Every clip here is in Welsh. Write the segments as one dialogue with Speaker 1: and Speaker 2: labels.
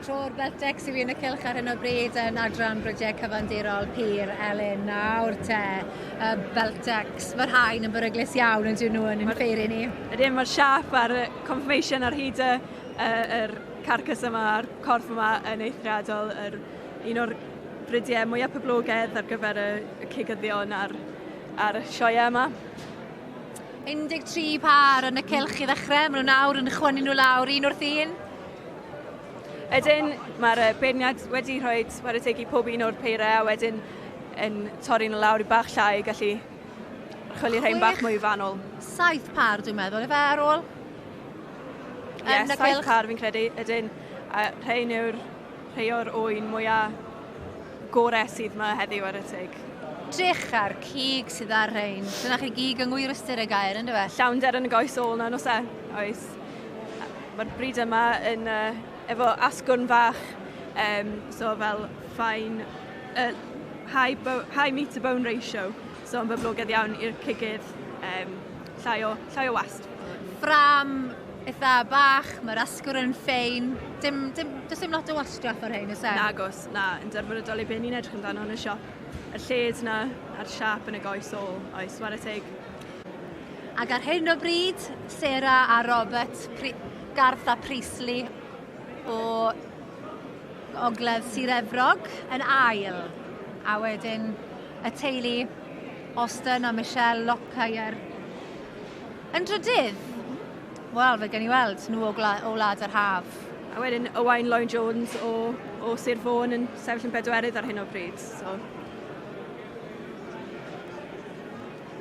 Speaker 1: Tro'r Beltex i fi yn y cylch ar hyn o bryd yn adran Brydiau Cyfandirol Pur Elin nawr te. Y Beltex, mae'r haen yn beryglus iawn yn dyn nhw yn ein ffeiri ni.
Speaker 2: Ydyn, mae'r siap a'r conformation ar hyd y, y, yr carcass yma a'r corff yma yn eithriadol. Yr, un o'r brydiau mwyaf poblogaidd ar gyfer y, y cigyddion a'r, a'r sioeau yma.
Speaker 1: 13 pâr yn y cylch i ddechrau, maen nhw nawr yn chwynnu nhw lawr un wrth un.
Speaker 2: Ydyn, mae'r beirniad wedi rhoi chwarae teg i pob un o'r peiriau a wedyn yn torri nhw lawr i bach llai i gallu chwilio rhain bach mwy fanwl.
Speaker 1: Saith par dwi'n meddwl, efe ar ôl?
Speaker 2: Ie, yeah, saith par fi'n credu, ydyn. A rhain yw'r rhai o'r oen mwyaf gorau sydd yma heddiw ar y teg.
Speaker 1: Drych ar cig sydd ar rhain. Dyna chi gig yng ngwir ystyr y gair, ynddo fe?
Speaker 2: Llawnder yn y goes ôl na, nos e? Oes. Mae'r bryd yma yn, uh, efo asgwrn fach, um, so fel fine, uh, high, high meat to bone ratio, so yn boblogaidd iawn i'r cigydd, um, llai o, llai o wast.
Speaker 1: Ffram eitha bach, mae'r asgwrn yn ffein, dim, dim, does dim lot o wastraff ar rhain, oes e?
Speaker 2: Nagos, na, yn derfynodol i be ni'n edrych amdano yn y siop. Y lled na, a'r siap yn y goes ôl, oes, ware teg.
Speaker 1: Ac ar hyn o bryd, Sarah a Robert, Pri Garth a Priestley o Ogledd Sir Efrog yn ail. A wedyn y teulu Austin a Michelle Lockyer yn drydydd. Wel, fe gen i weld nhw o, gla, o wlad yr haf.
Speaker 2: A wedyn Owain Lloyd Jones o, o Sir Fôn yn sefyll yn bedwerydd ar hyn o bryd. So.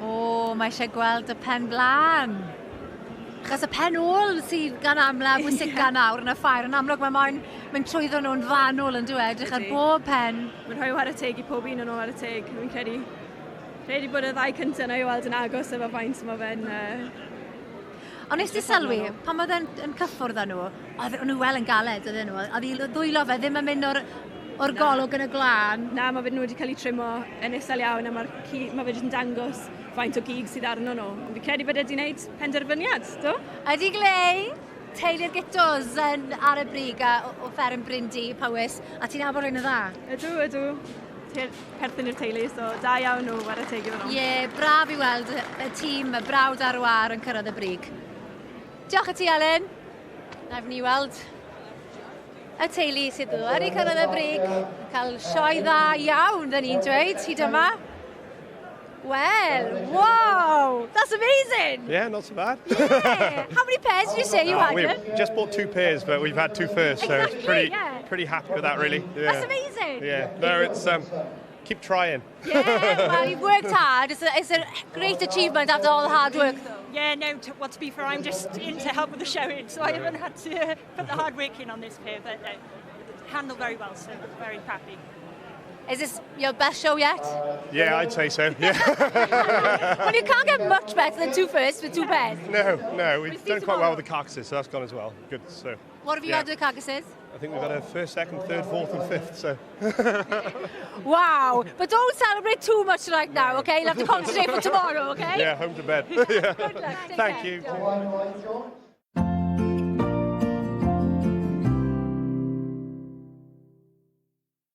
Speaker 1: O, mae eisiau gweld y pen blaen. Achos y pen ôl sydd gan amla bwysica yeah. nawr yn y ffair, yn amlwg mae moyn mynd trwyddo nhw'n fanwl yn dweud, edrych ar bob pen.
Speaker 2: Mae'n rhoi whare teg i pob un o'n nhw whare teg, fi'n credu. Credu bod y ddau cyntaf yna i weld yn agos efo faint mae fe'n... Uh,
Speaker 1: Ond nes ti sylwi, pan oedd e'n yn cyffwrdd â nhw, oedd nhw wel yn galed, oedden nhw. Oedd ei ddwylo fe ddim yn mynd o'r, or golwg yn y glân.
Speaker 2: Na, mae fe nhw wedi cael eu trimo yn isel iawn a mae'r mae fe jyst yn dangos faint o gig sydd arno nhw. Ond fi credu bod e wedi gwneud penderfyniad, do?
Speaker 1: Ydy Glei, teulu'r Gittos yn ar y brig a, o, o fferm Bryndi, Powys, a ti'n nabod rhywun yn dda?
Speaker 2: Ydw, ydw. Perthyn i'r teulu, so da iawn nhw, ware teg iddyn nhw.
Speaker 1: Ie, yeah, braf i weld y tîm, y brawd a'r war yn cyrraedd y brig. Diolch i ti, Elin. Na ni weld y teulu sydd wedi cyrraedd y brig, cael sioe dda iawn, dyn ni'n dweud, hyd yma. Well, wow, that's amazing.
Speaker 3: Yeah, not so bad.
Speaker 1: Yeah. How many pairs did you say you had?
Speaker 3: We've just bought two pairs, but we've had two first, so
Speaker 1: exactly,
Speaker 3: it's pretty
Speaker 1: yeah.
Speaker 3: pretty happy with that, really. Yeah.
Speaker 1: That's amazing.
Speaker 3: Yeah, no, it's keep trying.
Speaker 1: Yeah, well, you've worked hard. It's a, it's a great achievement after all the hard work, though.
Speaker 4: Yeah, no, to, well, to be fair, I'm just in to help with the showing, so I haven't had to put the hard work in on this pair, but no, handled very well, so very happy.
Speaker 1: Is this your best show yet?
Speaker 3: Yeah, I'd say so. Yeah.
Speaker 1: Well, you can't get much better than two firsts with two pairs.
Speaker 3: No, no, we've done quite well with the carcasses, so that's gone as well. Good. So.
Speaker 1: What have you
Speaker 3: yeah.
Speaker 1: had with the carcasses?
Speaker 3: I think we've had a first, second, third, fourth, and fifth. So.
Speaker 1: Wow! But don't celebrate too much right now, okay? You'll have to concentrate for tomorrow, okay?
Speaker 3: Yeah, home to bed. Yeah.
Speaker 1: Good luck. Take
Speaker 3: Thank
Speaker 1: care.
Speaker 3: you.